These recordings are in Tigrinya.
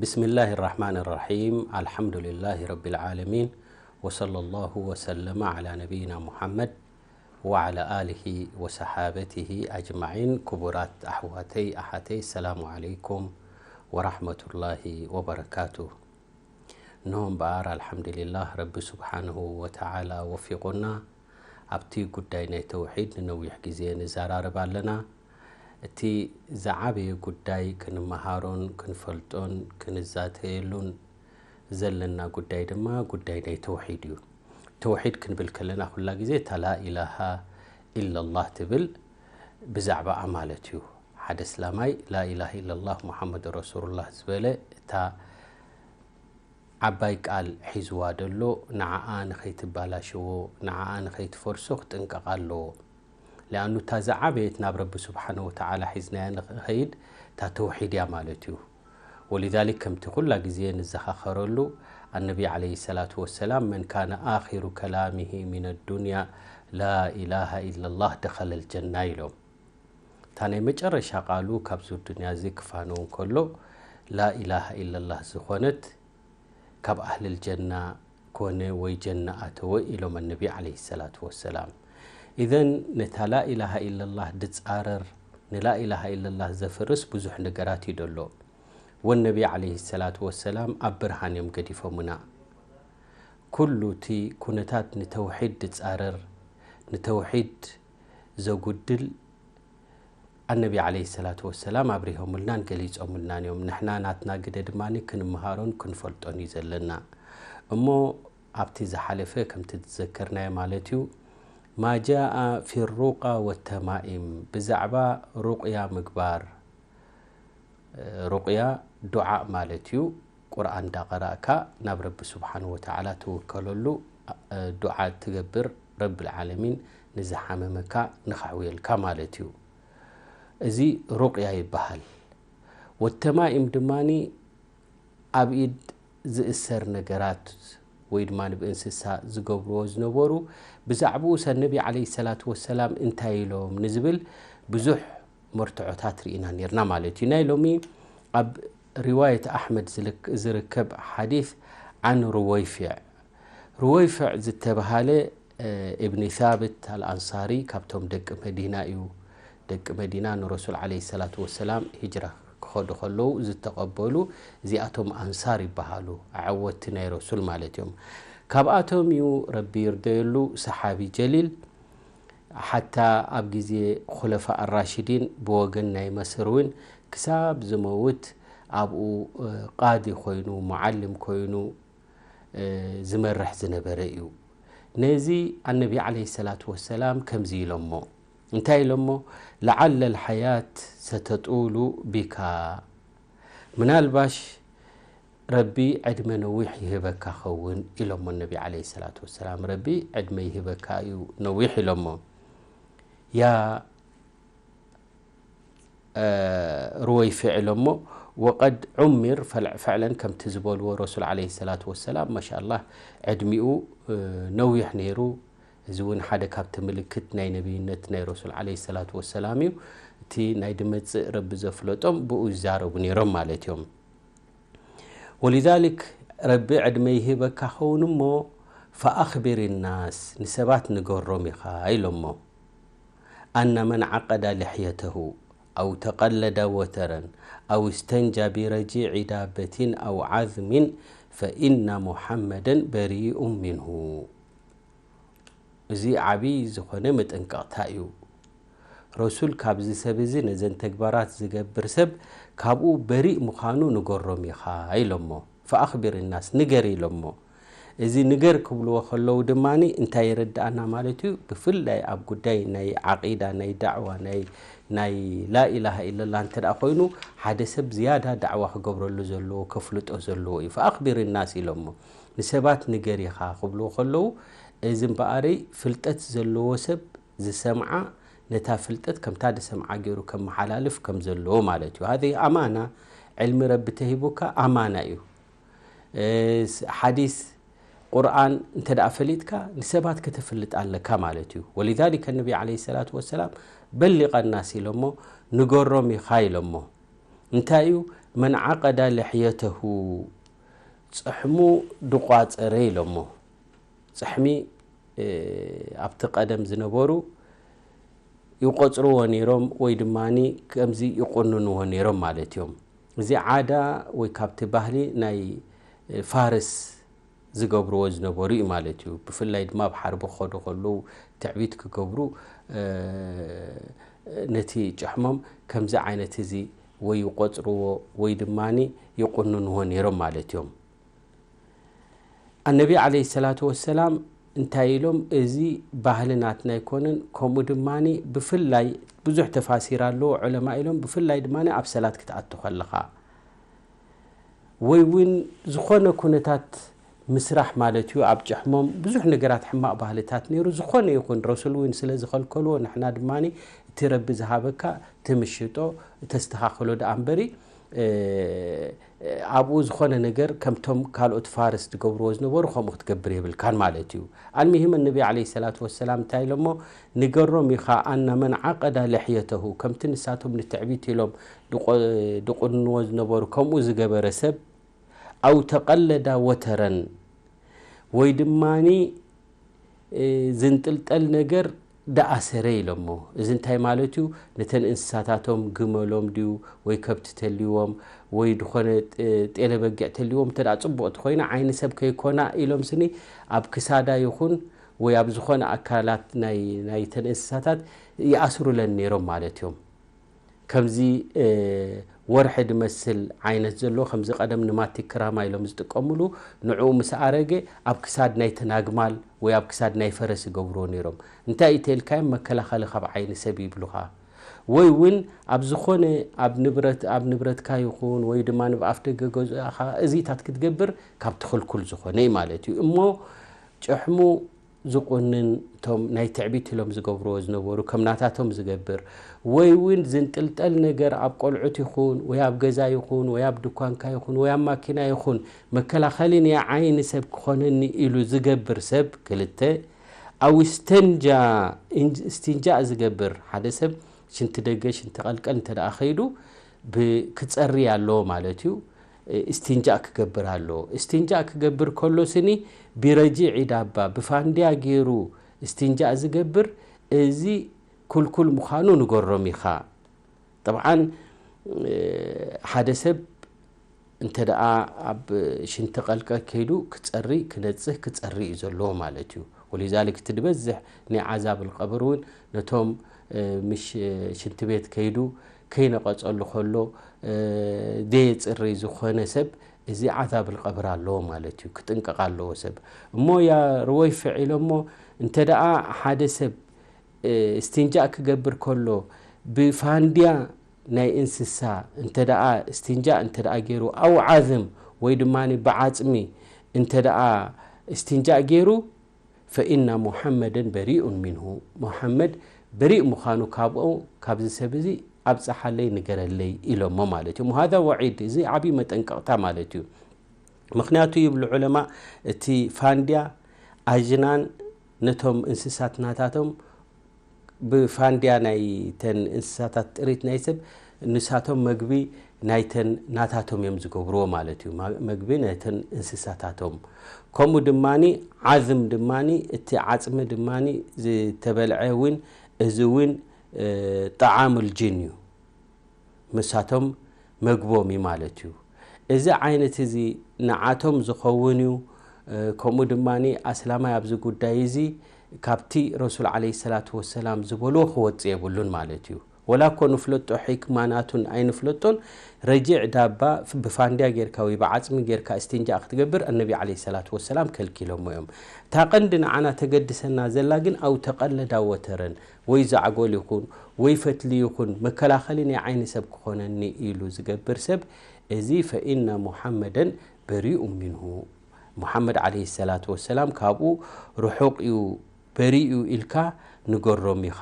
بسم الله الرحمن الرحيم. الحمد لله رب العالمين. وصلى الله وسلم على نبينا محمد وعلى آله وصحابته أجمعين. ክቡራት ኣሕዋተይ ኣሓተይ፣ ሰላሙ ዓለይኩም ወራሕመቱላሂ ወበረካቱ። እንሆ እምበኣር ኣልሓምዱሊላህ፣ ረቢ ስብሓንሁ ወተዓላ ወፊቑና። ኣብቲ ጉዳይ ናይ ተውሒድ ንነዊሕ ግዜ ንዘራረብ ኣለና። እቲ ዝዓበየ ጉዳይ ክንመሃሮን ክንፈልጦን ክንዛተየሉን ዘለና ጉዳይ ድማ ጉዳይ ናይ ተውሒድ እዩ። ተውሒድ ክንብል ከለና ኩላ ግዜ እታ ላኢላሃ ኢላላህ ትብል ብዛዕባኣ ማለት እዩ። ሓደ እስላማይ ላኢላሃ ኢላላህ ሙሓመድ ረሱሉላህ ዝበለ እታ ዓባይ ቃል ሒዝዋ ደሎ ንዓኣ ንኸይትባላሽዎ፣ ንዓኣ ንኸይትፈርሶ ክጥንቀቕ ኣለዎ። ሊኣኑ እታ ዝዓበየት ናብ ረቢ ስብሓነ ወተዓላ ሒዝናያ ንኸይድ እታ ተውሒድ እያ ማለት እዩ። ወሊዛሊክ ከምቲ ኩላ ግዜ ንዘኻኸረሉ ኣነቢ ዓለይሂ ሰላቱ ወሰላም መን ካነ ኣኺሩ ከላሚሂ ሚነ ዱንያ ላ ኢላሃ ኢለላህ ደኸለል ጀና ኢሎም። እታ ናይ መጨረሻ ቃሉ ካብዚ ዱንያ እዚ ክፋነው እንከሎ ላኢላሃ ኢለላህ ዝኾነት ካብ ኣህልል ጀና ኮነ ወይ ጀና ኣተወ ኢሎም ኣነቢ ዓለይሂ ሰላቱ ወሰላም። ኢዘን ነታ ላኢላሃ ኢለላህ ድጻረር ንላኢላሃ ኢለላህ ዘፍርስ ብዙሕ ነገራት እዩ ደሎ። ወነቢ ዓለይሂ ሰላቱ ወሰላም ኣብ ብርሃን እዮም ገዲፎምና። ኩሉ እቲ ኩነታት ንተውሒድ ድጻረር ንተውሒድ ዘጉድል ኣነቢ ዓለይሂ ሰላቱ ወሰላም ኣብሪሆምልናን ገሊጾምልናን እዮም። ንሕና ናትና ግደ ድማ ክንመሃሮን ክንፈልጦን እዩ ዘለና። እሞ ኣብቲ ዝሓለፈ ከምቲ ዝዘከርናዮ ማለት እዩ ማ ጃኣ ፊ ሩቃ ወተማኢም ብዛዕባ ሩቅያ ምግባር ሩቅያ ዱዓእ ማለት እዩ። ቁርኣን እንዳቀራእካ ናብ ረቢ ስብሓን ወተዓላ ትውከለሉ ዱዓ ትገብር ረብል ዓለሚን ንዝሓመመካ ንኸሕውየልካ ማለት እዩ። እዚ ሩቅያ ይበሃል። ወተማኢም ድማ ኣብ ኢድ ዝእሰር ነገራት ወይ ድማ ብእንስሳ ዝገብርዎ ዝነበሩ ብዛዕባኡ ሰነቢ ዓለይሂ ሰላቱ ወሰላም እንታይ ኢሎም ንዝብል ብዙሕ መርትዖታት ርኢና ነርና ማለት እዩ። ናይ ሎሚ ኣብ ሪዋየት ኣሕመድ ዝርከብ ሓዲስ ዓን ሩወይፊዕ ሩወይፍዕ ዝተብሃለ እብኒ ሳብት ኣልኣንሳሪ ካብቶም ደቂ መዲና እዩ። ደቂ መዲና ንረሱል ዓለይሂ ሰላቱ ወሰላም ሂጅራ ክኸዱ ከለዉ ዝተቐበሉ እዚኣቶም ኣንሳር ይበሃሉ። ኣዐወትቲ ናይ ረሱል ማለት እዮም። ካብኣቶም እዩ ረቢ ይርደየሉ ሰሓቢ ጀሊል። ሓታ ኣብ ግዜ ኹለፋ ኣራሽዲን ብወገን ናይ መስር እውን ክሳብ ዝመውት ኣብኡ ቃዲ ኮይኑ ሙዓልም ኮይኑ ዝመርሕ ዝነበረ እዩ። ነዚ ኣነቢ ዓለይሂ ሰላቱ ወሰላም ከምዚ ኢሎሞ። እንታይ ኢሎሞ? ለዓለ ልሓያት ሰተጡሉ ቢካ፣ ምናልባሽ ረቢ ዕድመ ነዊሕ ይህበካ ኸውን ኢሎሞ ነቢ ዓለይሂ ሰላቱ ወሰላም። ረቢ ዕድመ ይህበካ እዩ ነዊሕ ኢሎሞ። ያ ሩወይፊዕ ኢሎሞ። ወቀድ ዑሚር ፈዕለን ከምቲ ዝበልዎ ረሱል ዓለይሂ ሰላቱ ወሰላም ማሻኣላህ ዕድሚኡ ነዊሕ ነይሩ። እዚ እውን ሓደ ካብቲ ምልክት ናይ ነብይነት ናይ ረሱል ዓለይሂ ሰላቱ ወሰላም እዩ። እቲ ናይ ድመፅእ ረቢ ዘፍለጦም ብኡ ይዛረቡ ነይሮም ማለት እዮም። ወሊዛሊክ ረቢ ዕድመ ይህበካ ኸውን እሞ ፈኣኽቢር ናስ ንሰባት ንገሮም ኢኻ ኢሎሞ። ኣነ መን ዓቀዳ ልሕየተሁ ኣው ተቀለደ ወተረን ኣው እስተንጃ ቢረጂዒ ዳበቲን ኣው ዓዝሚን ፈኢነ ሙሓመደን በሪኡ ሚንሁ። እዚ ዓብዪ ዝኾነ መጠንቀቕታ እዩ። ረሱል ካብዚ ሰብ እዚ ነዘን ተግባራት ዝገብር ሰብ ካብኡ በሪእ ምዃኑ ንገሮም ኢኻ ኢሎሞ። ፈኣኽቢር ናስ ንገር ኢሎሞ። እዚ ንገር ክብልዎ ከለዉ ድማ እንታይ የረድኣና ማለት እዩ? ብፍላይ ኣብ ጉዳይ ናይ ዓቂዳ ናይ ዳዕዋ ናይ ናይ ላኢላሃ ኢለላ እንተ ደኣ ኮይኑ ሓደ ሰብ ዝያዳ ዳዕዋ ክገብረሉ ዘለዎ ከፍልጦ ዘለዎ እዩ። ፈኣኽቢር ናስ ኢሎሞ። ንሰባት ንገር ኢኻ ክብልዎ ከለዉ እዚ እምበኣረይ ፍልጠት ዘለዎ ሰብ ዝሰምዓ ነታ ፍልጠት ከምታ ዝሰምዓ ገይሩ ከመሓላልፍ ከም ዘለዎ ማለት እዩ። ሃዚ ኣማና ዕልሚ ረቢ ተሂቡካ ኣማና እዩ። ሓዲስ ቁርኣን እንተ ደኣ ፈሊጥካ ንሰባት ከተፍልጥ ኣለካ ማለት እዩ። ወሊዛሊከ ነቢ ዓለይሂ ሰላቱ ወሰላም በሊቀ ናስ ኢሎሞ ንገሮም ኢኻ ኢሎሞ። እንታይ እዩ መን ዓቀዳ ልሕየተሁ፣ ጸሕሙ ድቋጸረ ኢሎሞ። ጸሕሚ ኣብቲ ቀደም ዝነበሩ ይቆጽርዎ ነይሮም ወይ ድማ ከምዚ ይቆንንዎ ነይሮም ማለት እዮም። እዚ ዓዳ ወይ ካብቲ ባህሊ ናይ ፋርስ ዝገብርዎ ዝነበሩ እዩ ማለት እዩ። ብፍላይ ድማ ኣብ ሓርቢ ክኸዱ ከለዉ ትዕቢት ክገብሩ ነቲ ጭሕሞም ከምዚ ዓይነት እዚ ወይ ይቆጽርዎ ወይ ድማ ይቁንንዎ ነይሮም ማለት እዮም። ኣነቢ ዓለይሂ ሰላቱ ወሰላም እንታይ ኢሎም? እዚ ባህሊ ናትና ኣይኮነን፣ ከምኡ ድማ ብፍላይ ብዙሕ ተፋሲር ኣለዎ ዑለማ ኢሎም፣ ብፍላይ ድማ ኣብ ሰላት ክትኣቱ ከለኻ ወይ እውን ዝኾነ ኩነታት ምስራሕ ማለት እዩ። ኣብ ጭሕሞም ብዙሕ ነገራት ሕማቕ ባህልታት ነይሩ። ዝኾነ ይኹን ረሱል እውን ስለ ዝኸልከልዎ ንሕና ድማ እቲ ረቢ ዝሃበካ ትምሽጦ ተስተኻኽሎ ደኣ እምበሪ ኣብኡ ዝኾነ ነገር ከምቶም ካልኦት ፋርስ ዝገብርዎ ዝነበሩ ከምኡ ክትገብር የብልካን ማለት እዩ። ኣልሚሂም ነቢ ዓለይሂ ሰላቱ ወሰላም እንታይ ኢሎሞ? ንገሮም ኢኻ ኣና መን ዓቀዳ ልሕየተሁ፣ ከምቲ ንሳቶም ንትዕቢት ኢሎም ድቆ- ድቁንዎ ዝነበሩ ከምኡ ዝገበረ ሰብ፣ ኣው ተቀለዳ ወተረን፣ ወይ ድማኒ ዝንጥልጠል ነገር ደኣሰረ ኢሎሞ። እዚ እንታይ ማለት እዩ? ነተን እንስሳታቶም ግመሎም ድዩ ወይ ከብቲ ተልዎም ወይ ዝኾነ ጤለ በጊዕ ተልዎም እንተ ደኣ ጽቡቕቲ ኮይና ዓይኒ ሰብ ከይኮና ኢሎም ስኒ ኣብ ክሳዳ ይኹን ወይ ኣብ ዝኾነ ኣካላት ናይ ናይተን እንስሳታት ይኣስሩለን ነይሮም ማለት እዮም። ከምዚ ወርሒ ዝመስል ዓይነት ዘሎ ከምዚ ቀደም ንማቲክ ክራማ ኢሎም ዝጥቀምሉ ንዕኡ ምስ ኣረገ ኣብ ክሳድ ናይ ተናግማል ወይ ኣብ ክሳድ ናይ ፈረስ ይገብርዎ ነይሮም። እንታይ እዩ ተልካዮም? መከላኸሊ ካብ ዓይኒ ሰብ ይብሉኻ። ወይ እውን ኣብ ዝኾነ ኣብ ንብረት ኣብ ንብረትካ ይኹን ወይ ድማ ንብኣፍ ደገ ገዛኻ እዚታት ክትገብር ካብ ትኽልኩል ዝኾነ እዩ ማለት እዩ። እሞ ጭሕሙ ዝቁንን እቶም ናይ ትዕቢት ኢሎም ዝገብርዎ ዝነበሩ ከም ናታቶም ዝገብር ወይ እውን ዝንጥልጠል ነገር ኣብ ቆልዑት ይኹን ወይ ኣብ ገዛ ይኹን ወይ ኣብ ድኳንካ ይኹን ወይ ኣብ ማኪና ይኹን መከላኸሊ ናይ ዓይኒ ሰብ ክኾነኒ ኢሉ ዝገብር ሰብ ክልተ ኣው ስተንጃ እስቲንጃእ ዝገብር ሓደ ሰብ ሽንቲ ደገ ሽንቲ ቀልቀል እንተ ደኣ ከይዱ ክጸሪ ኣለዎ ማለት እዩ። እስትንጃእ ክገብር ኣለዎ። እስትንጃእ ክገብር ከሎ ስኒ ብረጂዕ ዳባ ብፋንድያ ገይሩ እስትንጃእ ዝገብር እዚ ኩልኩል ምዃኑ ንገሮም ኢኻ። ጠብዓን ሓደ ሰብ እንተ ደኣ ኣብ ሽንቲ ቀልቀ ከይዱ ክጸሪ ክነጽህ ክጸሪ እዩ ዘለዎ ማለት እዩ። ወሊዛሊክ እቲ ዝበዝሕ ናይ ዓዛብ ልቀብር እውን ነቶም ምሽ ሽንቲ ቤት ከይዱ ከይነቐጸሉ ከሎ ደየጽሪ ዝኾነ ሰብ እዚ ዓዛብ ልቀብር ኣለዎ ማለት እዩ። ክጥንቀቕ ኣለዎ ሰብ እሞ ያ ርወይፍዕ ኢሎሞ እንተ ደኣ ሓደ ሰብ እስትንጃእ ክገብር ከሎ ብፋንድያ ናይ እንስሳ እንተ ደኣ እስትንጃእ እንተ ደኣ ገይሩ ኣው ዓዝም ወይ ድማ ብዓጽሚ እንተ ደኣ እስትንጃእ ገይሩ ፈኢና ሙሓመደን በሪኡን ሚንሁ፣ ሙሓመድ በሪእ ምዃኑ ካብኡ ካብዚ ሰብ እዚ ኣብጽሓለይ ንገረለይ ኢሎሞ ማለት እዩ። ሃዛ ወዒድ፣ እዚ ዓብዪ መጠንቀቕታ ማለት እዩ። ምኽንያቱ ይብሉ ዑለማ እቲ ፋንድያ ኣጅናን ነቶም እንስሳት ናታቶም ብፋንድያ ናይ ተን እንስሳታት ጥሪት ናይ ሰብ ንሳቶም መግቢ ናይተን ናታቶም እዮም ዝገብርዎ ማለት እዩ። መግቢ ናይተን እንስሳታቶም ከምኡ ድማኒ ዓዝም ድማኒ እቲ ዓፅሚ ድማኒ ዝተበልዐ እውን እዚ እውን ጠዓም ልጅን እዩ። ምሳቶም መግቦም እዩ ማለት እዩ። እዚ ዓይነት እዚ ንዓቶም ዝኸውን እዩ። ከምኡ ድማ ኣስላማይ ኣብዚ ጉዳይ እዚ ካብቲ ረሱል ዓለይሂ ሰላቱ ወሰላም ዝበልዎ ክወፅእ የብሉን ማለት እዩ። ወላ እኮ ንፍለጦ ሕክማ ናቱን ኣይንፍለጦን፣ ረጂዕ ዳባ ብፋንድያ ጌርካ ወይ ብዓፅሚ ጌርካ እስትንጃእ ክትገብር ኣነቢ ዓለይሂ ሰላቱ ወሰላም ከልኪሎሞ እዮም። እታ ቀንዲ ንዓና ተገድሰና ዘላ ግን ኣው ተቀለዳ ወተረን ወይ ዛዕጎል ይኹን ወይ ፈትሊ ይኹን መከላኸሊ ናይ ዓይኒ ሰብ ክኾነኒ ኢሉ ዝገብር ሰብ እዚ ፈኢና ሙሓመደን በሪኡ ሚንሁ፣ ሙሓመድ ዓለይሂ ሰላቱ ወሰላም ካብኡ ርሑቕ እዩ በሪኡ ኢልካ ንገሮም ኢኻ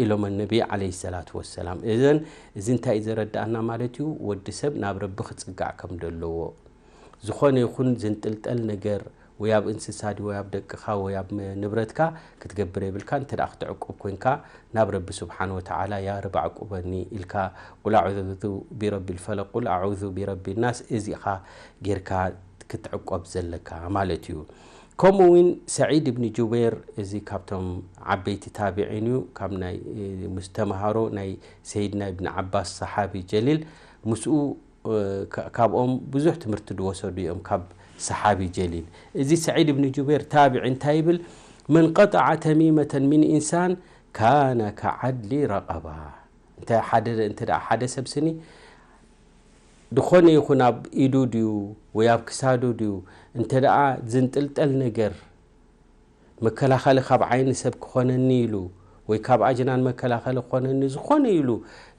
ኢሎም ነቢ ዓለይሂ ሰላቱ ወሰላም። እዘን እዚ እንታይ እዩ ዘረድኣና ማለት እዩ? ወዲ ሰብ ናብ ረቢ ክጽጋዕ ከም ዘለዎ ዝኾነ ይኹን ዝንጥልጠል ነገር ወይ ኣብ እንስሳ ድዩ ወይ ኣብ ደቅኻ ወይ ኣብ ንብረትካ ክትገብር የብልካ። እንተ ደኣ ክትዕቁብ ኮንካ ናብ ረቢ ስብሓን ወተዓላ ያ ረቢ ዕቁበኒ ኢልካ ቁል ኣዑዙ ቢረቢ ልፈለቅ ቁል ኣዑዙ ቢረቢ ናስ እዚኻ ጌርካ ክትዕቆብ ዘለካ ማለት እዩ። ከምኡ እውን ሰዒድ እብኒ ጁበይር እዚ ካብቶም ዓበይቲ ታቢዒን እዩ። ካብ ናይ ምስ ተምሃሮ ናይ ሰይድና እብኒ ዓባስ ሰሓቢ ጀሊል ምስኡ ካብኦም ብዙሕ ትምህርቲ ዝወሰዱ እዮም ካብ ሰሓቢ ጀሊል። እዚ ሰዒድ እብኒ ጁበይር ታቢዒ እንታይ ይብል? መን ቀጠዐ ተሚመተን ሚን ኢንሳን ካነ ከዓድሊ ረቐባ። እንተ ሓደ እንተ ደኣ ሓደ ሰብ ስኒ ዝኾነ ይኹን ኣብ ኢዱ ድዩ ወይ ኣብ ክሳዱ ድዩ እንተ ደኣ ዝንጥልጠል ነገር መከላኸሊ ካብ ዓይኒ ሰብ ክኾነኒ ኢሉ ወይ ካብ ኣጅናን መከላኸሊ ክኾነኒ ዝኾነ ኢሉ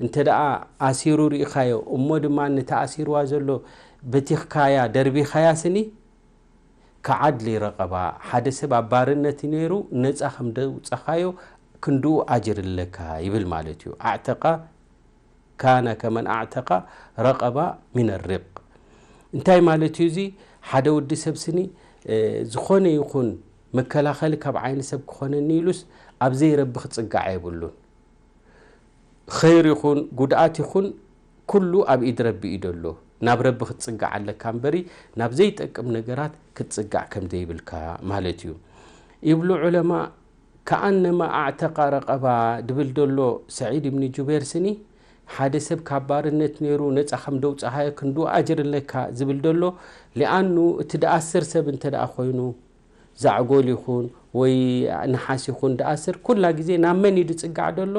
እንተ ደኣ ኣሲሩ ርኢኻዮ እሞ ድማ ነታ ኣሲርዋ ዘሎ በቲኽካያ ደርቢኻያ ስኒ ከዓድሊ ረቐባ ሓደ ሰብ ኣብ ባርነት ነይሩ ነፃ ከም ደውፀኻዮ ክንድኡ ኣጅር ኣለካ ይብል ማለት እዩ። ኣዕተቃ ካነ ከመን ኣዕተቃ ረቐባ ሚን ሪቅ። እንታይ ማለት እዩ እዚ? ሓደ ወዲ ሰብ ስኒ ዝኾነ ይኹን መከላኸሊ ካብ ዓይኒ ሰብ ክኾነኒ ኢሉስ ኣብ ዘይረቢ ክፅጋዕ የብሉን። ኸይር ይኹን ጉድኣት ይኹን ኩሉ ኣብ ኢድ ረቢ እዩ ዘሎ። ናብ ረቢ ክትፅጋዕ ኣለካ እምበሪ ናብ ዘይጠቅም ነገራት ክትፅጋዕ ከም ዘይብልካ ማለት እዩ። ይብሉ ዑለማ፣ ከኣነማ ኣዕተቃ ረቐባ ድብል ደሎ ሰዒድ እብኒ ጁቤር ስኒ ሓደ ሰብ ካብ ባርነት ነይሩ ነፃ ከም ደውፅሃዮ ክንዱ ኣጅር ኣለካ ዝብል ደሎ። ሊኣኑ እቲ ደኣስር ሰብ እንተ ደኣ ኮይኑ ዛዕጎል ይኹን ወይ ነሓስ ይኹን ደኣስር ኩላ ግዜ ናብ መን እዩ ዝፅጋዕ ደሎ?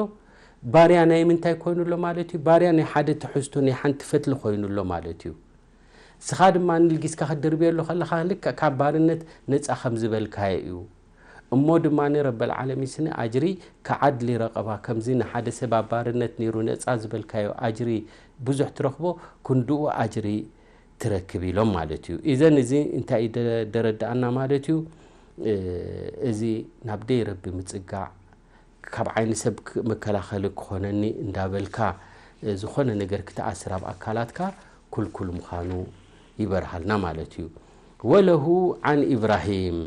ባርያ ናይ ምንታይ ኮይኑ ኣሎ ማለት እዩ? ባርያ ናይ ሓደ ትሕዝቶ ናይ ሓንቲ ፈትሊ ኮይኑ ኣሎ ማለት እዩ። ስኻ ድማ ንልጊስካ ክትድርብየሉ ከለኻ ልክዕ ካብ ባርነት ነፃ ከም ዝበልካዮ እዩ። እሞ ድማ ረበል ዓለሚን ስኒ ኣጅሪ ከዓድሊ ረቐባ ከምዚ ንሓደ ሰብ ኣብ ባርነት ነይሩ ነፃ ዝበልካዮ ኣጅሪ ብዙሕ ትረኽቦ ክንድኡ ኣጅሪ ትረክብ ኢሎም ማለት እዩ። ኢዘን እዚ እንታይ ደረዳኣና ማለት እዩ? እዚ ናብ ደይ ረቢ ምፅጋዕ ካብ ዓይኒ ሰብ መከላኸሊ ክኾነኒ እንዳበልካ ዝኾነ ነገር ክትኣስር ኣብ ኣካላትካ ኩልኩል ምዃኑ ይበርሃልና ማለት እዩ። ወለሁ ዓን ኢብራሂም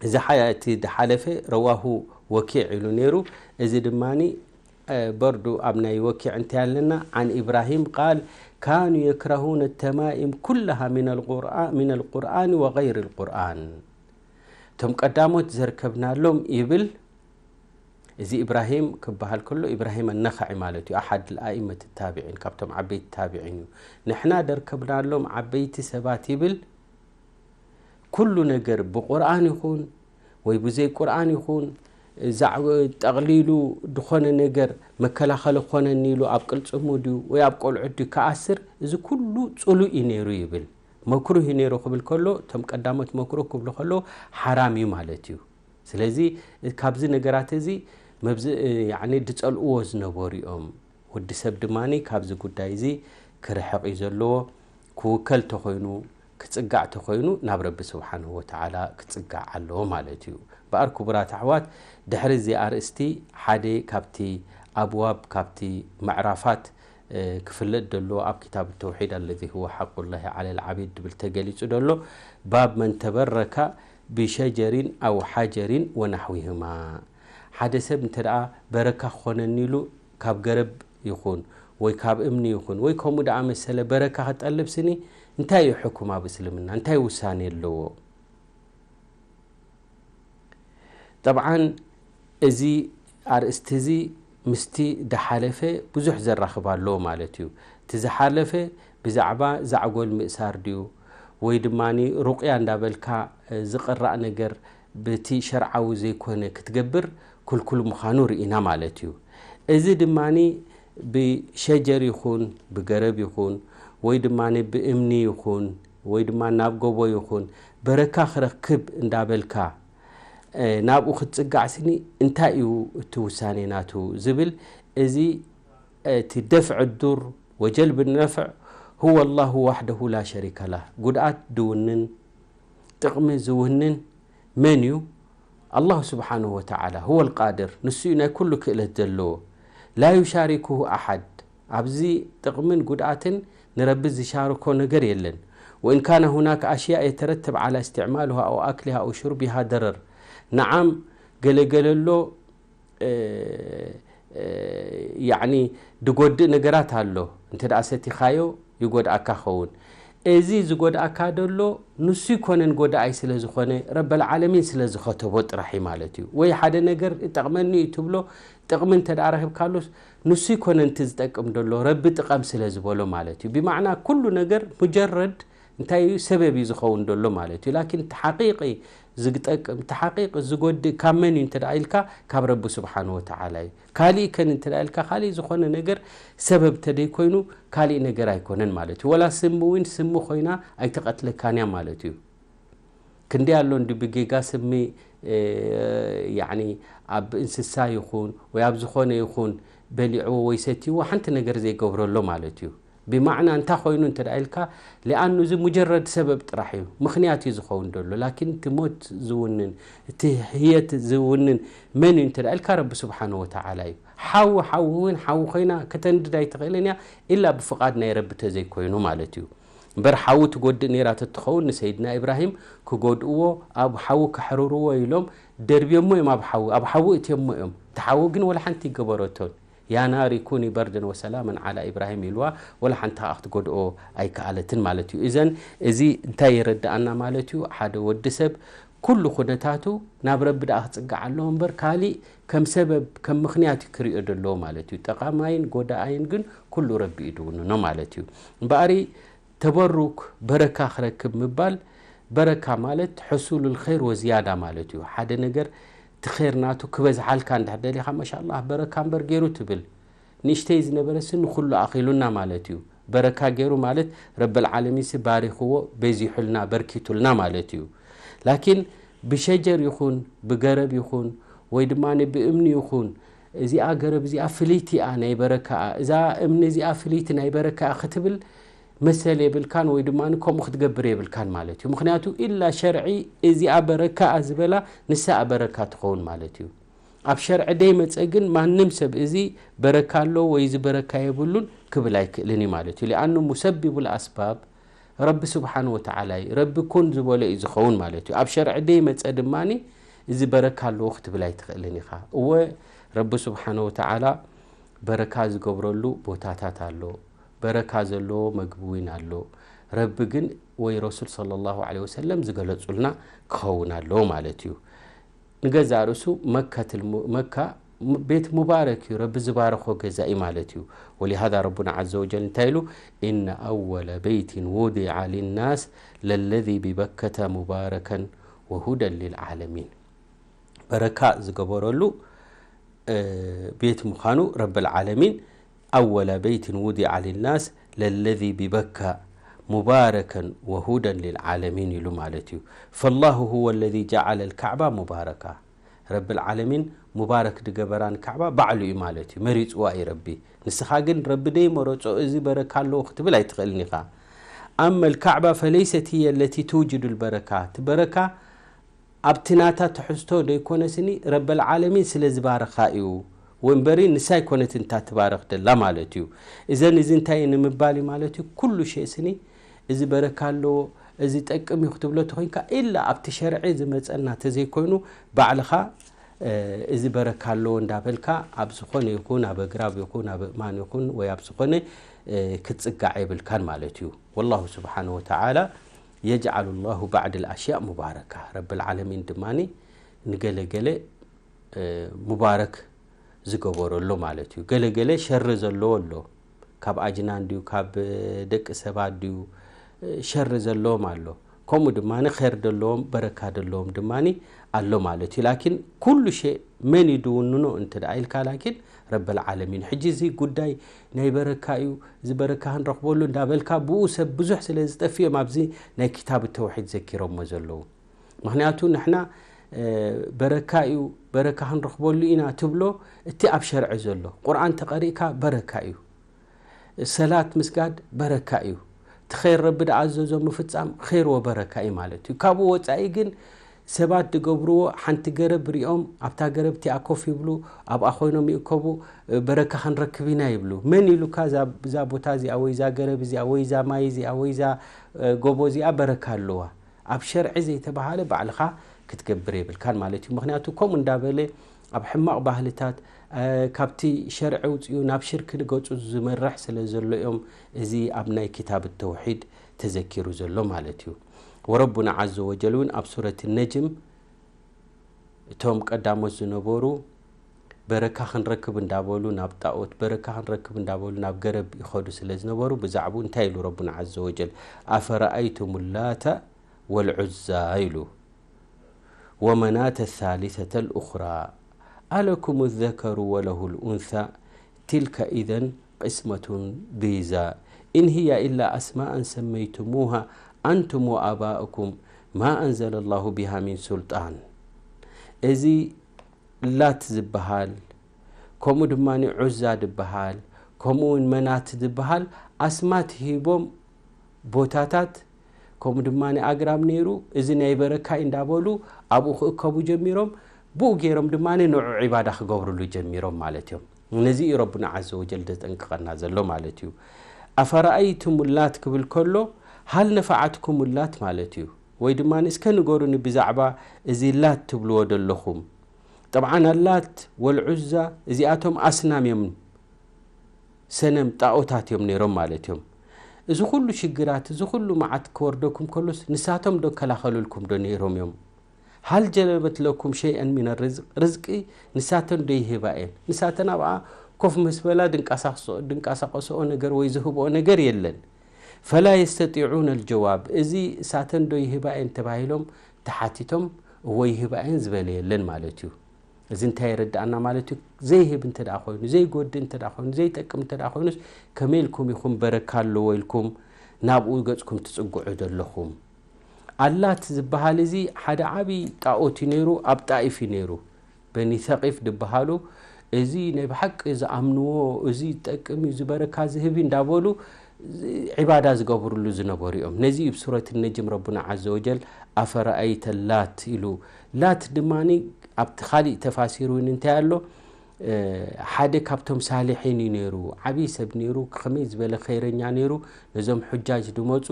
እዚ ሓያ እቲ ድሓለፈ ረዋሁ ወኪዕ ኢሉ ነይሩ። እዚ ድማ በርዱ ኣብ ናይ ወኪዕ እንታይ ኣለና? ዓን ኢብራሂም ቃል ካኑ የክረሁነ ተማኢም ኩላሃ ሚን ልቁርኣን ወغይር ልቁርኣን። እቶም ቀዳሞት ዘርከብናሎም ይብል። እዚ ኢብራሂም ክበሃል ከሎ ኢብራሂም ኣነኸዒ ማለት እዩ። ኣሓድ ኣኢመት ታቢዒን ካብቶም ዓበይቲ ታቢዒን እዩ። ንሕና ደርከብናሎም ዓበይቲ ሰባት ይብል ኩሉ ነገር ብቁርኣን ይኹን ወይ ብዘይ ቁርኣን ይኹን ጠቕሊሉ ዝኾነ ነገር መከላኸሊ ክኾነኒ ኢሉ ኣብ ቅልፅሙ ድዩ ወይ ኣብ ቆልዑት ድዩ ክኣስር፣ እዚ ኩሉ ፅሉእ እዩ ነይሩ ይብል። መክሩህ እዩ ነይሩ ክብል ከሎ እቶም ቀዳሞት መክሩህ ክብሉ ከሎ ሓራም እዩ ማለት እዩ። ስለዚ ካብዚ ነገራት እዚ መብዚ ድፀልእዎ ዝነበሩ እዮም። ወዲ ሰብ ድማ ካብዚ ጉዳይ እዚ ክርሕቕ እዩ ዘለዎ። ክውከል ተኾይኑ ክፅጋዕ ተኾይኑ ናብ ረቢ ስብሓንሁ ወተዓላ ክፅጋዕ ኣለዎ ማለት እዩ። በኣር ክቡራት ኣሕዋት ድሕሪ እዚ ኣርእስቲ ሓደ ካብቲ ኣብዋብ ካብቲ ምዕራፋት ክፍለጥ ደለዎ ኣብ ክታብ ተውሒድ ኣለዚ ህወ ሓቁላሂ ዓለ ልዓቢድ ድብል ተገሊፁ ደሎ ባብ መን ተበረካ ብሸጀሪን ኣው ሓጀሪን ወናሕዊህማ ሓደ ሰብ እንተ ደኣ በረካ ክኾነኒ ኢሉ ካብ ገረብ ይኹን ወይ ካብ እምኒ ይኹን ወይ ከምኡ ደኣ መሰለ በረካ ክጠልብ ስኒ እንታይ እዩ ሕኩም ኣብ እስልምና እንታይ ውሳኔ ኣለዎ? ጠብዓን እዚ ኣርእስቲ እዚ ምስቲ ድሓለፈ ብዙሕ ዘራኽብ ኣለዎ ማለት እዩ። እቲ ዝሓለፈ ብዛዕባ ዛዕጎል ምእሳር ድዩ ወይ ድማ ሩቕያ እንዳበልካ ዝቕራእ ነገር ብቲ ሸርዓዊ ዘይኮነ ክትገብር ክልኩል ምዃኑ ርኢና ማለት እዩ። እዚ ድማ ብሸጀር ይኹን ብገረብ ይኹን ወይ ድማ ብእምኒ ይኹን ወይ ድማ ናብ ጎቦ ይኹን በረካ ክረክብ እንዳበልካ ናብኡ ክትፅጋዕ ስኒ እንታይ እዩ እቲ ውሳኔ ናቱ ዝብል እዚ እቲ ደፍዕ ዱር ወጀልብ ነፍዕ هو الله وحده لا شريك له ጉድኣት ድውንን ጥቕሚ ዝውንን መን እዩ? ኣላሁ ስብሓንሁ ወተዓላ هو القادر ንሱ እዩ ናይ ኩሉ ክእለት ዘለዎ لا يشاركه أحد ኣብዚ ጥቕምን ጉድኣትን ንረቢ ዝሻርኮ ነገር የለን። وإن كان هناك أشياء يترتب على استعمالها أو أكلها أو شربها ضرر. نعم، ገለገለሎ ያኒ ድጎድእ ነገራት ኣሎ። እንተ ደኣ ሰቲኻዮ ይጎድኣካ ኸውን። እዚ ዝጎድኣካ ደሎ ንሱ ይኮነን ጎዳኣይ ስለ ዝኾነ፣ ረበል ዓለሚን ስለ ዝኸተቦ ጥራሕ እዩ ማለት እዩ። ወይ ሓደ ነገር ይጠቕመኒ እዩ ትብሎ፣ ጥቕሚ እንተ ደኣ ረኺብካሉስ ንሱ ይኮነን እቲ ዝጠቅም ደሎ፣ ረቢ ጥቀም ስለ ዝበሎ ማለት እዩ። ብማዕና ኩሉ ነገር ሙጀረድ እንታይ እዩ? ሰበብ እዩ ዝኸውን ደሎ ማለት እዩ። ላኪን እቲ ሓቂቂ ዝጠቅም፣ እቲ ሓቂቂ ዝጎድእ ካብ መን እዩ እንተ ደኣ ኢልካ፣ ካብ ረቢ ስብሓን ወተዓላ እዩ። ካሊእ ከን እንተ ደኣ ኢልካ፣ ካሊእ ዝኾነ ነገር ሰበብ ተደይ ኮይኑ፣ ካሊእ ነገር ኣይኮነን ማለት እዩ። ወላ ስሚ እውን ስሚ ኮይና ኣይትቐትለካን እያ ማለት እዩ። ክንደይ ኣሎ እንዲ ብጌጋ ስሚ ያኒ ኣብ እንስሳ ይኹን ወይ ኣብ ዝኾነ ይኹን በሊዕዎ ወይ ሰትይዎ ሓንቲ ነገር ዘይገብረሎ ማለት እዩ። ብማዕና እንታይ ኮይኑ እንተ ደኣ ኢልካ፣ ሊኣኑ እዚ ሙጀረድ ሰበብ ጥራሕ እዩ፣ ምኽንያት እዩ ዝኸውን ደሎ። ላኪን እቲ ሞት ዝውንን፣ እቲ ህየት ዝውንን መን እዩ እንተ ደኣ ኢልካ፣ ረቢ ስብሓን ወተዓላ እዩ። ሓዊ ሓዊ እውን ሓዊ ኮይና ከተንድድ ኣይትኽእልን እያ፣ ኢላ ብፍቓድ ናይ ረቢ ተዘይኮይኑ ማለት እዩ። እምበር ሓዊ ትጎድእ ነይራ ተትኸውን ንሰይድና ኢብራሂም ክጎድእዎ፣ ኣብ ሓዊ ከሕርርዎ ኢሎም ደርብዮሞ እዮም ኣብ ሓዊ፣ ኣብ ሓዊ እትዮሞ እዮም። እቲ ሓዊ ግን ወላ ሓንቲ ይገበረቶን። ያ ናሪ ኩኒ በርደን ወሰላመን ዓላ ኢብራሂም ኢልዋ፣ ወላ ሓንቲ ከኣ ክትጎድኦ ኣይከኣለትን ማለት እዩ። እዘን እዚ እንታይ የረድኣና ማለት እዩ? ሓደ ወዲ ሰብ ኩሉ ኩነታቱ ናብ ረቢ ደኣ ክጽጋዕ ኣለዎ እምበር፣ ካሊእ ከም ሰበብ፣ ከም ምኽንያት እዩ ክሪኦ ዘለዎ ማለት እዩ። ጠቓማይን ጎዳኣይን ግን ኩሉ ረቢ እዩ ድውንኖ ማለት እዩ። እምበኣሪ ተበሩክ፣ በረካ ክረክብ ምባል፣ በረካ ማለት ሕሱሉል ኸይር ወዝያዳ ማለት እዩ። ሓደ ነገር እቲ ኸይር ናቱ ክበዝሓልካ እንድሕር ደሊኻ፣ ማሻ ኣላህ በረካ እምበር ገይሩ ትብል። ንእሽተይ ዝነበረሲ ንኹሉ ኣኺሉና ማለት እዩ። በረካ ገይሩ ማለት ረበል ዓለሚንሲ ባሪኽዎ፣ በዚሑልና፣ በርኪቱልና ማለት እዩ። ላኪን ብሸጀር ይኹን ብገረብ ይኹን ወይ ድማ ብእምኒ ይኹን፣ እዚኣ ገረብ እዚኣ ፍልይቲ እያ ናይ በረካኣ፣ እዛ እምኒ እዚኣ ፍልይቲ ናይ በረካኣ ክትብል መሰል የብልካን ወይ ድማ ከምኡ ክትገብር የብልካን ማለት እዩ። ምኽንያቱ ኢላ ሸርዒ እዚኣ በረካኣ ዝበላ ንሳ በረካ ትኸውን ማለት እዩ። ኣብ ሸርዒ ደይመጸ ግን ማንም ሰብ እዚ በረካ ኣሎ ወይ እዚ በረካ የብሉን ክብል ኣይክእልን እዩ ማለት እዩ። ሊኣኑ ሙሰቢቡል ኣስባብ ረቢ ስብሓን ወተዓላ እዩ። ረቢ ኩን ዝበሎ እዩ ዝኸውን ማለት እዩ። ኣብ ሸርዒ ደይመጸ ድማኒ እዚ በረካ ኣለዎ ክትብል ኣይትኽእልን ኢኻ። እወ፣ ረቢ ስብሓን ወተዓላ በረካ ዝገብረሉ ቦታታት ኣሎ። በረካ ዘለዎ መግቢ እውን ኣሎ። ረቢ ግን ወይ ረሱል ሰለላሁ ዐለይሂ ወሰለም ዝገለጹልና ክኸውን ኣለዎ ማለት እዩ። ንገዛእ ርእሱ መከትል ሙ-፣ መካ ም-፣ ቤት ሙባረክ እዩ፣ ረቢ ዝባረኾ ገዛ እዩ ማለት እዩ። ወሊሃዛ ረቡና ዐዘ ወጀል እንታይ ኢሉ? "ኢነ ኣወለ በይትን ውዲዐ ሊናስ ለለዚ ቢበከተ ሙባረከን ወሁደን ሊልዓለሚን።" በረካ ዝገበረሉ፣ እ፣ ቤት ምዃኑ ረብል ዓለሚን፣ "ኣወለ በይትን ውዲዐ ሊናስ ለለዚ ቢበካ ሙባረከን ወሁደን ሊልዓለሚን" ኢሉ ማለት እዩ። "ፈላሁ ሁወ ለዚ ጀዐለ ልካዕባ ሙባረካ።" ረብል ዓለሚን ሙባረክ ድገበራን ካዕባ ባዕሉ እዩ ማለት እዩ፣ መሪጽዋ እዩ ረቢ። ንስኻ ግን ረቢ ደይ መረጾ፣ እዚ በረካ ኣለዎ ክትብል ኣይትኽእልን ኢኻ። ኣመ ልካዕባ ፈለይሰት ህየ ለቲ ትውጅዱ ልበረካ። እቲ በረካ ኣብቲ ናታ ትሕዝቶ ደይኮነስኒ ረበል ዓለሚን ስለ ዝባረኻ እዩ ወንበሪ፣ ንሳ ኣይኮነትን እታ ትባረኽ ደላ ማለት እዩ። እዘን እዚ እንታይ እዩ ንምባል እዩ ማለት እዩ? ኩሉ ሸእ ስኒ እዚ በረካ ኣለዎ፣ እዚ ጠቅም እዩ ክትብሎ ተኾይንካ፣ ኢላ ኣብቲ ሸርዒ ዝመጸና ተዘይኮይኑ ባዕልኻ፣ እ፣ እዚ በረካ ኣለዎ እንዳበልካ ኣብ ዝኾነ ይኹን፣ ኣብ ኣግራብ ይኹን፣ ኣብ እእማን ይኹን፣ ወይ ኣብ ዝኾነ፣ እ፣ ክትጽጋዕ የብልካን ማለት እዩ። ወላሁ ስብሓነ ወተዓላ የጅዓሉ ላሁ ባዕድ ልኣሽያእ ሙባረካ። ረብል ዓለሚን ድማኒ ንገለገለ፣ እ፣ ሙባረክ ዝገበረሉ ማለት እዩ። ገለገለ ሸሪ ዘለዎ ኣሎ። ካብ ኣጅናን ድዩ፣ ካብ ደቂ ሰባት ድዩ፣ እ፣ ሸሪ ዘለዎም ኣሎ። ከምኡ ድማ ኸይር ደለዎም፣ በረካ ደለዎም ድማ ኣሎ ማለት እዩ። ላኪን ኩሉ ሸእ መን እዩ ድውንኖ እንተ ደኣ ኢልካ፣ ላኪን ረበል ዓለሚን። ሕጂ እዚ ጉዳይ ናይ በረካ እዩ፣ እዚ በረካ ክንረኽበሉ እንዳበልካ ብኡ ሰብ ብዙሕ ስለ ዝጠፍኦም ኣብዚ ናይ ክታብ ተውሒድ ዘኪሮሞ ዘለዉ። ምኽንያቱ ንሕና፣ እ፣ በረካ እዩ፣ በረካ ክንረኽበሉ ኢና ትብሎ፣ እቲ ኣብ ሸርዒ ዘሎ። ቁርኣን ተቐሪእካ በረካ እዩ። ሰላት ምስጋድ በረካ እዩ። እቲ ኸይር ረቢ ድኣዘዞ ምፍጻም ኸይር ወበረካ እዩ ማለት እዩ። ካብኡ ወጻኢ ግን ሰባት ዝገብርዎ፣ ሓንቲ ገረብ ሪኦም ኣብታ ገረብ እቲኣ ኮፍ ይብሉ፣ ኣብኣ ኮይኖም ይእከቡ፣ በረካ ክንረክብ ኢና ይብሉ። መን ኢሉካ እዛ ቦታ እዚኣ ወይ እዛ ገረብ እዚኣ ወይ እዛ ማይ እዚኣ ወይ እዛ ጎቦ እዚኣ በረካ ኣለዋ? ኣብ ሸርዒ ዘይተባሃለ ባዕልኻ ክትገብር የብልካን ማለት እዩ። ምክንያቱ ከምኡ እንዳበለ ኣብ ሕማቕ ባህልታት ካብቲ ሸርዒ ውፅኡ ናብ ሽርክ ንገፁ ዝመርሕ ስለ ዘሎ እዮም እዚ ኣብ ናይ ክታብ ተውሒድ ተዘኪሩ ዘሎ ማለት እዩ። ወረቡና ዓዘ ወጀል እውን ኣብ ሱረት ነጅም እቶም ቀዳሞት ዝነበሩ በረካ ክንረክብ እንዳበሉ ናብ ጣኦት፣ በረካ ክንረክብ እንዳበሉ ናብ ገረብ ይኸዱ ስለ ዝነበሩ ብዛዕባኡ እንታይ ኢሉ ረቡና ዓዘ ወጀል? ኣፈረኣይቱም ላተ ወልዑዛ ኢሉ። ወመናተ ሳሊሰተ ልኡኽራ ኣለኩም ዘከሩ ወለሁ ልኡንሳ ትልከ ኢዘን ቅስመቱን ዲዛ። ኢን ህያ ኢላ ኣስማእን ሰመይቱሙሃ ኣንቱም ወኣባኡኩም ማ ኣንዘለ ላሁ ቢሃ ሚን ሱልጣን። እዚ ላት ዝበሃል፣ ከምኡ ድማ ዑዛ ዝበሃል፣ ከምኡ እውን መናት ዝበሃል ኣስማት ሂቦም ቦታታት፣ ከምኡ ድማ ኣግራብ ነይሩ፣ እዚ ናይ በረካ እዩ እንዳበሉ ኣብኡ ክእከቡ ጀሚሮም። ብኡ ገይሮም ድማ ንዑ ዒባዳ ክገብርሉ ጀሚሮም ማለት እዮም። ነዚ እዩ ረቡና ዓዘ ወጀል ዘጠንቅቐና ዘሎ ማለት እዩ። ኣፈረኣይቱም ላት ክብል ከሎ፣ ሃል ነፈዓትኩም ላት ማለት እዩ። ወይ ድማ እስከ ንገሩኒ ብዛዕባ እዚ ላት ትብልዎ ዘለኹም። ጠብዓን ኣላት ወልዑዛ እዚኣቶም ኣስናም እዮም፣ ሰነም ጣኦታት እዮም ነይሮም ማለት እዮም። እዚ ኩሉ ሽግራት፣ እዚ ኩሉ መዓት ክወርደኩም ከሎስ ንሳቶም ዶ ከላኸሉልኩም ዶ ነይሮም እዮም? ሃል ጀለበት ለኩም ሸይአን ሚነ ርዝቅ፣ ርዝቂ ንሳተን ዶ ይህባ እየን? ንሳተን ኣብኣ ኮፍ ምስ በላ ድንቃሳቅሶ-፣ ድንቃሳቀስኦ ነገር ወይ ዝህብኦ ነገር የለን። ፈላ የስተጢዑነ ልጀዋብ፣ እዚ ሳተን ዶ ይህባ እየን ተባሂሎም ተሓቲቶም እወ ይህባ እየን ዝበለ የለን ማለት እዩ። እዚ እንታይ የረድኣና ማለት እዩ? ዘይህብ እንተ ደኣ ኮይኑ፣ ዘይጎድእ እንተ ደኣ ኮይኑ፣ ዘይጠቅም እንተ ደኣ ኮይኑስ ከመይ ኢልኩም ኢኹም በረካ ኣለዎ ኢልኩም ናብኡ ገጽኩም ትጽግዑ ዘለኹም? ኣላት ዝበሃል እዚ ሓደ ዓቢ ጣኦት እዩ ነይሩ፣ ኣብ ጣኢፍ እዩ ነይሩ። በኒ ሰቂፍ ዝበሃሉ፣ እዚ ናይ ብሓቂ ዝኣምንዎ፣ እዚ ዝጠቅም እዩ፣ እዚ በረካ ዝህብ እዩ እንዳበሉ ዒባዳ ዝገብርሉ ዝነበሩ እዮም። ነዚ እዩ ብሱረት ነጅም ረቡና ዓዘ ወጀል ኣፈረኣይተ ላት ኢሉ። ላት ድማ ኣብቲ ካሊእ ተፋሲር እውን እንታይ ኣሎ? እ፣ ሓደ ካብቶም ሳሊሒን እዩ ነይሩ፣ ዓብዪ ሰብ ነይሩ፣ ከመይ ዝበለ ኸይረኛ ነይሩ። ነዞም ሑጃጅ ድመፁ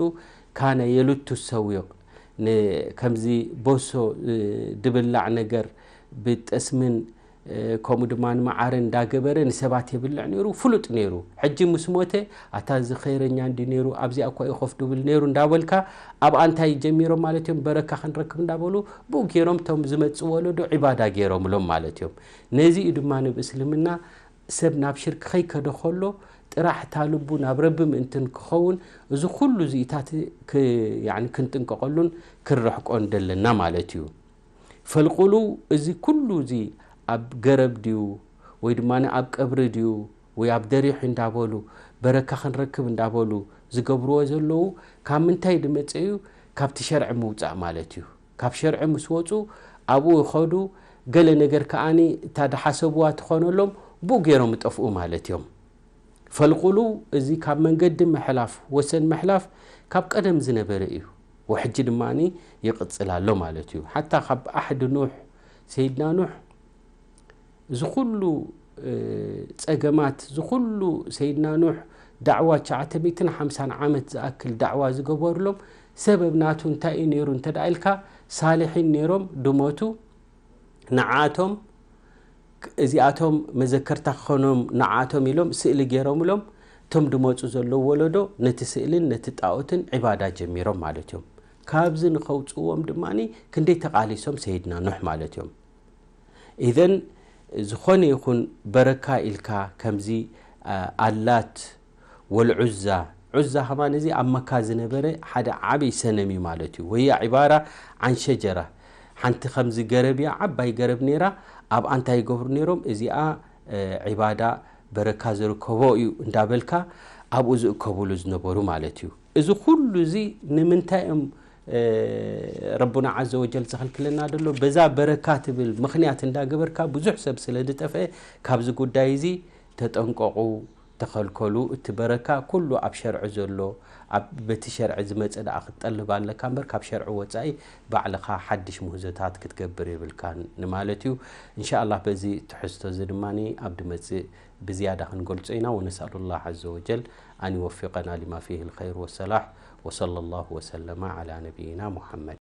ካነ የሉቱ ሰዊቕ፣ ን-፣ ከምዚ ቦሶ፣ እ፣ ድብላዕ ነገር ብጠስምን፣ እ፣ ከምኡ ድማ ንመዓርን እንዳገበረ ንሰባት የብልዕ ነይሩ፣ ፍሉጥ ነይሩ። ሕጂ ምስ ሞተ፣ ኣታ እዚ ኸይረኛ እንዲ ነይሩ፣ ኣብዚኣ እኳ እዩ ኮፍ ድብል ነይሩ እንዳበልካ፣ ኣብኣ እንታይ ጀሚሮም ማለት እዮም? በረካ ክንረክብ እንዳበሉ፣ ብኡ ገይሮም እቶም ዝመጽእ ወለዶ ዒባዳ ገይሮምሎም ማለት እዮም። ነዚ እዩ ድማ ንብ እስልምና ሰብ ናብ ሽርክ ከይከደ ከሎ ጥራሕ እታ ልቡ ናብ ረቢ ምእንትን ክኸውን እዚ ኩሉ እዚኢታት ክ-፣ ያኒ ክንጥንቀቐሉን ክንርሕቆን ደለና ማለት እዩ። ፈልቁሉ እዚ ኩሉ እዚ ኣብ ገረብ ድዩ ወይ ድማ ኣብ ቀብሪ ድዩ ወይ ኣብ ደሪሑ እንዳበሉ በረካ ክንረክብ እንዳበሉ ዝገብርዎ ዘለዉ ካብ ምንታይ ዝመጸ እዩ? ካብቲ ሸርዒ ምውጻእ ማለት እዩ። ካብ ሸርዒ ምስ ወጹ ኣብኡ ይኸዱ፣ ገለ ነገር ከኣኒ እታ ዝሓሰብዋ ትኾነሎም ብኡ ገይሮም ይጠፍኡ ማለት እዮም። ፈልቁሉ እዚ ካብ መንገዲ ምሕላፍ፣ ወሰን ምሕላፍ ካብ ቀደም ዝነበረ እዩ። ወሕጂ ድማ ይቕጽል ኣሎ ማለት እዩ። ሓታ ካብ ዓሕዲ ኑሕ፣ ሰይድና ኑሕ እዚ ኩሉ፣ እ፣ ጸገማት፣ እዚ ኩሉ ሰይድና ኑሕ ዳዕዋ ትሽዓተ ሚእትን ሓምሳን ዓመት ዝኣክል ዳዕዋ ዝገበሩሎም ሰበብ ናቱ እንታይ እዩ ነይሩ እንተ ደኣ ኢልካ፣ ሳልሒን ነይሮም ድሞቱ፣ ንዓቶም እዚኣቶም መዘከርታ ክኾኖም ንዓቶም ኢሎም ስእሊ ገይሮምሎም፣ እቶም ድመጹ ዘለዉ ወለዶ ነቲ ስእልን ነቲ ጣኦትን ዒባዳ ጀሚሮም ማለት እዮም። ካብዚ ንኸውጽእዎም ድማ ክንደይ ተቓሊሶም ሰይድና ኑሕ ማለት እዮም። ኢዘን ዝኾነ ይኹን በረካ ኢልካ ከምዚ፣ አ፣ ኣላት ወልዑዛ፣ ዑዛ ከማን እዚ ኣብ መካ ዝነበረ ሓደ ዓብይ ሰነም እዩ ማለት እዩ። ወያ ዒባራ ዓን ሸጀራ፣ ሓንቲ ከምዚ ገረብ እያ፣ ዓባይ ገረብ ነይራ። ኣብኣ እንታይ ይገብሩ ነይሮም? እዚኣ፣ እ፣ ዒባዳ በረካ ዝርከቦ እዩ እንዳበልካ ኣብኡ ዝእከብሉ ዝነበሩ ማለት እዩ። እዚ ኩሉ እዚ ንምንታይ እዮም፣ እ፣ ረቡና ዓዘ ወጀል ዘኸልክለና ዘሎ? በዛ በረካ ትብል ምኽንያት እንዳገበርካ ብዙሕ ሰብ ስለ ዝጠፍአ ካብዚ ጉዳይ እዚ ተጠንቀቑ፣ ተኸልከሉ። እቲ በረካ ኩሉ ኣብ ሸርዒ ዘሎ፣ ኣብ በቲ ሸርዒ ዝመጸ ደኣ ክትጠልብ ኣለካ እምበር፣ ካብ ሸርዒ ወጻኢ ባዕልኻ ሓድሽ ምህዞታት ክትገብር የብልካን ንማለት እዩ። እንሻኣላህ፣ በዚ ትሕዝቶ እዚ ድማ ኣብ ድመጽእ ብዝያዳ ክንገልጾ ኢና። ወነስኣሉላህ ዐዘ ወጀል ኣን ይወፊቀና ሊማ ፊህ ልኸይር ወሰላሕ። ወሰለላሁ ወሰለመ ዐላ ነቢይና ሙሐመድ።